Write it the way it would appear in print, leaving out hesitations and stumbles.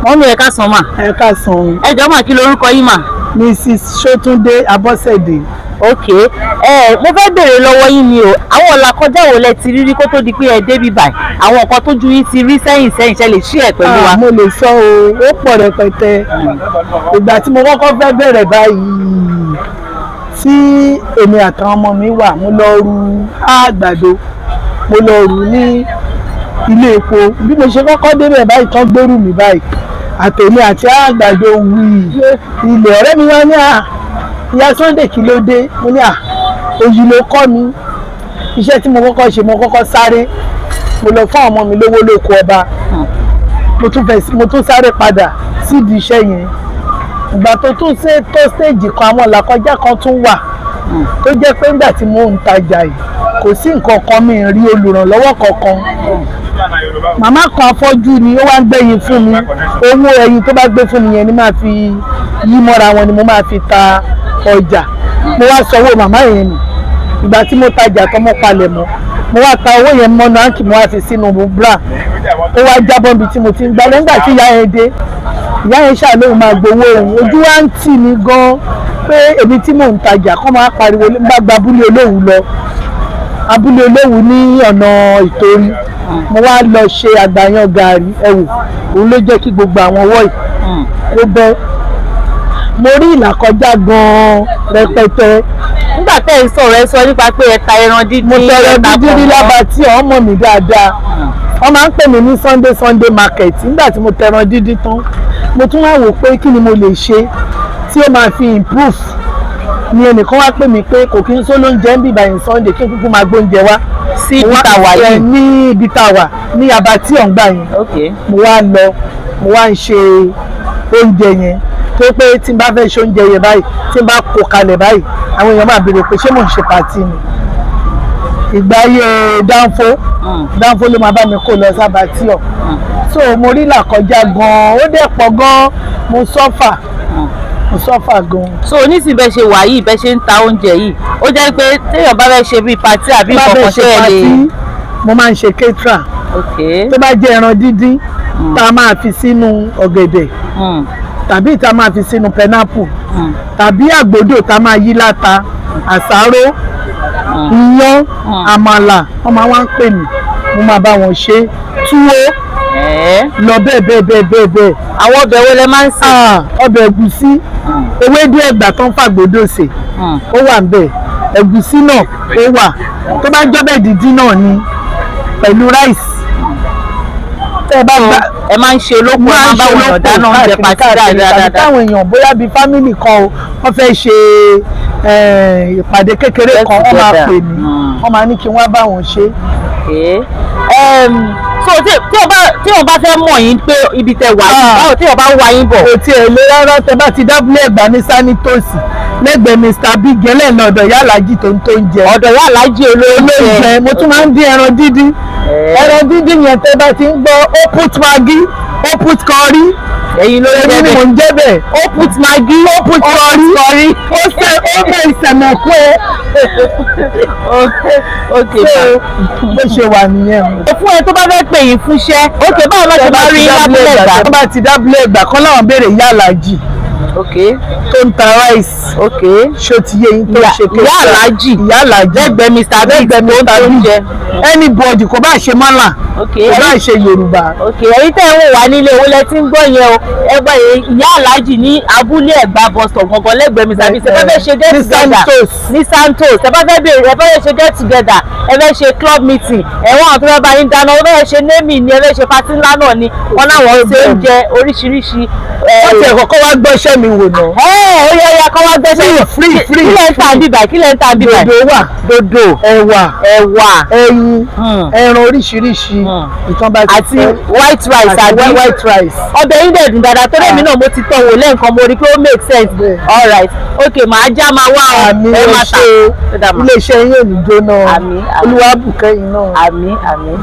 Mummy, ẹ káàsán mà. Ẹ káàsán. Ẹ jọ̀ọ́ mà, kí lorúkọ yín mà? Mrs Sótúndé Abọ́sẹ̀dé. Ok, ẹ mo fẹ́ béèrè lọ́wọ́ yín ni o, àwọn ìlàkọjá wo lẹ ti rí rí kó tó di pé ẹ débi báyìí? Àwọn nǹkan tójú yín ti rí sẹ́yìn sẹ́yìn, ṣe lè ṣí ẹ̀ pẹ̀lú wa? Ah, mo lè sọ o, ó pọ̀ rẹpẹtẹ. Ìgbà tí mo kọ́kọ́ fẹ́ bẹ̀rẹ̀ báyìí, tí èmi àtàwọn ọmọ mi wà, mo lọ ru àgbàdo, mo lọ rù ní ilé epo. Bí mo ṣe kọ́kọ́ débẹ̀ báyìí, tán gbérù mi báyìí, àtèmi àti àgbàdo wì ilẹ̀. Ọ̀rẹ́ mi wá ní, "À, ìyá Sunday, kí ló dé?" Mo ní, "À, òyì ló kọ́ mi." Iṣẹ́ tí mo kọ́kọ́ ṣe, mo kọ́kọ́ sáré, mo lọ fún àwọn ọmọ mi lówó lóko ọba. Mo tún sáré padà sídìí iṣẹ́ yẹn. Ìgbà tó tún ṣe tó stage kan, àwọn làkọjá kan tún wà tó jẹ́ pé nígbà tí mo ń tajà yìí, kò sí nǹkan kan, mi rí olùrànlọ́wọ́ kankan. Màmá kan, afọ́jú ni, ó wá ń gbẹ̀yìn fún mi. Owó ẹyin tó bá gbé fún mi yẹn ni máa fi yí mọ́ra wọn, ni mo máa fi ta ọjà. Mo wá sanwó màmá yẹn nù. Ìgbà tí mo tajà tán, mo palẹ̀ mọ́, mo wá ta owó yẹn mọ́nà áǹkì, mo wá fi sínú bra, ó wá jábọ́ níbi tí mo ti ń gbálẹ̀. Nígbà tí ìyá yẹn dé, ìyá yẹn ṣàlóhùn máa gbowó òun. Ojú wa ń tì mí gan pé èmi tí mò ń tajà kọ́ máa pariwo. Bá gba abúlé Olówu lọ, abúlé Olówu ní ọ̀nà Ìtorí, mo wá lọ ṣe àgbàyàn gàrí. Ẹ̀wò, òun ló jẹ́ kí gbogbo àwọn ọwọ́ yìí kó bẹ́. Mo rí ìlàkọjá gan-an rẹpẹtẹ. Nígbà tẹ́ ẹ ń sọ̀rọ̀, ẹ sọ nípa pé ẹ ta ẹran dídín. Mo tọrọ ẹ ta dídí rí pọ̀nmọ́. Lábàtí ọmọ mi dáadáa, wọ́n máa ń pè mí ní Sunday Sunday market. Nígbà tí mo tẹran dídí tán, mo tún wá wò pé kí ni mo lè ṣe tí ó máa fi improve, ni ẹnìkan wá pè mí pé kò kí n só lóúnjẹ ń bìbà yìí Sunday, kí n kúkú máa gbóúnjẹ wá Sí ibi tá a wà yìí? Ní ibi tá a wà ní abatí ọ̀ngbà yẹn. Mo wá lọ, mo wá ń ṣe oúnjẹ yẹn, tó pé tí n bá fẹ́ ṣe oúnjẹ yẹn báyìí, tí n bá kó kalẹ̀ báyìí, àwọn èèyàn máa béèrè pé ṣé mò ń ṣe party ni. Ìgbà ayé dánfó, dánfó ló máa bá mi kó lọ sábàtì ọ̀. So mo rí làkọjá gan-an, ó dẹ̀ pọ̀ gan-an. Mo suffer, mo suffer gan-an. So nísìnyí, bẹ́ẹ̀ ṣe wà yìí, bẹ́ẹ̀ ṣe ń ta oúnjẹ yìí, ó jẹ́ pé téèyàn bá fẹ́ ṣe bíi party àbí Bá nǹkan fẹ́ kan, ṣe ṣé ẹ lè? party, mo máa ń ṣe caterer. Tó bá jẹ́ ẹran díndín tá a máa fi sínú ọ̀gẹ̀dẹ̀, tàbí tá a máa fi sínú pineapple, tàbí àgbòdò tá a máa yí láta, àsáró, iyán, àmàlà, wọ́n máa wá ń pè mí, mo máa bá wọn ṣe túwó lọ, bẹ́ẹ̀ bẹ́ẹ̀ bẹ́ẹ̀ bẹ́ẹ̀ bẹ́ẹ̀. Àwọn ọbẹ̀ wo lẹ máa ń sè? Ah, ọbẹ̀ ẹ̀gúsí, ewédú Ẹ̀gbá tó ń fàgbòdò sè, ó wà ń bẹ̀. Ẹ̀gúsí náà ó wà. Tó bá jọ́bẹ̀ dídín náà ni pẹ̀lú rice tẹ́ ẹ bá gbà. Ẹ máa ń ṣe olókùn, ẹ máa ń bá wọn yàn dáná oúnjẹ party dáadáa? Tàbí táwọn èèyàn bóyá bíi family kan o, wọ́n fẹ́ ṣe ìpàdé kékeré kan, wọ́n máa together. pè mí, wọ́n máa ní kí wọ́n bá wọn ṣe. Okay. So tí o bá fẹ́ mọ̀ yín pé ibi tẹ wà yìí, Ah. báwo tí o bá ń wá yín bọ̀? Kò tiẹ̀ lé rárá. Tẹ bá ti dábúlé Ẹ̀gbá ní Sanitosi, lẹ́gbẹ̀ẹ́ Mr Big, ẹlẹ́nà ọ̀dọ̀ ìyá Aláàjì tó ń jẹ. Ọ̀dọ̀ ìyá Aláàjì olóúnjẹ. Olóúnjẹ. Mo tún máa ń dín ẹran díndín. Ẹran díndín yẹn, tẹ bá ti ń gbọ́ "ó put maggi, ó put curry", Ẹ̀yin ló ń èmi jẹ́ ni mò bẹ́ẹ̀. ń jẹ́ bẹ́ẹ̀. Ó put maggi, Ó put curry, curry. Ó ṣe ó bẹ̀ ìsẹ̀mẹ̀kú ẹ. Ok. So bó ṣe wà nìyẹn o. Fún ẹ tó bá fẹ́ pè yín fúnṣẹ́, ok, báwo ló ṣe máa rí lábúlé Ẹ̀gbá? Tó bá ti dábúlé Ẹ̀gbá kọ́ láwọn béèrè ìyá Aláàjì tó ń ta rice. Ṣó ti yé yín? Tó ń ṣe Ìyá Aláàjì. Ìyá Aláàjì. Lẹ́gbẹ̀ẹ́ Mr Biggs lẹ́gbẹ̀ẹ́ tó ń Mr tó Biggs. oúnjẹ. Anybody, kò bá ṣe mọ́là, kò bá ṣe Yorùbá. Ok, ẹ̀yin tẹ́ ń wò wá nílé, owó lẹ ti ń gbọ́ yẹn o. Ẹgbẹ́ ìyá Aláàjì ní abúlé Ẹ̀gbá bus stop gangan, lẹ́gbẹ̀ẹ́ Mr Biggs. Ẹ bá fẹ́ ṣe get Ní together. Santos. Ní Santos. Ẹ bá fẹ́ béèrè, ẹ bá fẹ́ ṣe get together, ẹ fẹ́ ṣe club meeting, ẹ wọ́n àwọn tó fẹ́ bá yín dáná, ẹ fẹ́ ṣe naming ni, ẹ fẹ́ ṣe party ńlá náà ni, wọ́n láwọn ṣe oúnjẹ oríṣiríṣi. Wọ́n ti ẹ̀kọ́kọ́ wá gbọ́ṣẹ́ mi wò náà. Ẹ ó yẹ ya kọ́ wá gbẹ́sẹ̀. Free, free, Kí lẹ́ ń tà bíbà? Kí lẹ́ ń tà bíbà? Dòdò wà. Dòdò. Ẹ̀wà. Ẹ̀wà. Ẹyin, ẹran oríṣiríṣi, ìtàn bá ti Àti fẹ́. white rice. Àti Àbí white rice. Ọbẹ̀ yín dẹ̀ dùn dáadáa, torí èmi náà mo ti tọ́ wò lẹ́ǹkan, mo rí i pé ó make sense. All right, ok, màá já máa wá ọ. Àmì. Ẹ Ẹ máa tà. ṣe. Ó dà mà. Iléeṣẹ́ yín ò ní jóná. Àmín, àmín. Olúwa bùkẹ́ yín náà. Àmín, àmín.